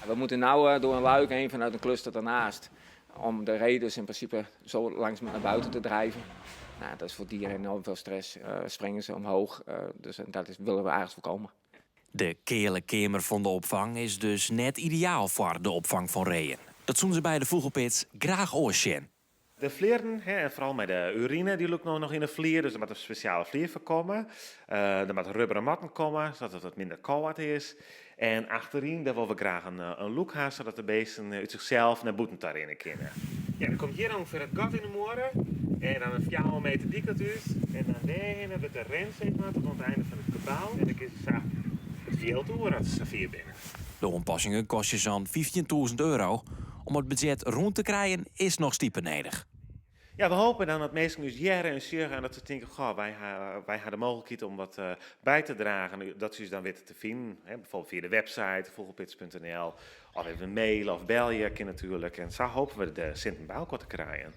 We moeten nu eh, door een luik heen vanuit een cluster daarnaast. Om de ree dus in principe zo langs naar buiten te drijven. Nou, dat is voor dieren enorm veel stress. Uh, springen ze omhoog. Uh, dus dat is, willen we eigenlijk voorkomen. De keale keamer fan de opfang is dus net ideaal foar de opfang fan reeën. Dat soene se by de Fûgelpits graach oars sjen. De flierren, hè, en foaral mei de urine, dy lûkt no noch yn de flier, dus der moat in spesjale flier foar komme. Der moatte rubberen matten komme, sadat it wat minder kâld is. En achteryn, dêr wolle we graach in lûk ha, sadat de bisten út sichsels nei bûten ta rinne kinne. Ja, dan komt hjir ûngefear it gat yn de muorre en dan in 4 meter dy kant út en dan dêrhinne wurdt de rin sis mar tot oan it ein fan it gebou en dan kinne se sa it fjild oer as se safier binne. De oanpassingen kostje sa'n 15.000 euro. Om it budzjet rûn te krijen is noch stipe nedich. Ja, we hoopje dan dat minsken ús hearre en sjogge en dat se tinke, goh, wy ha, wy ha de mooglikheid om wat by te dragen, dat se ús dan witte te finen. Hè, bygelyks fia de website fûgelpits.nl of even maile of belje kin natuerlik. En sa hoopje we de sinten by elkoar te krijen.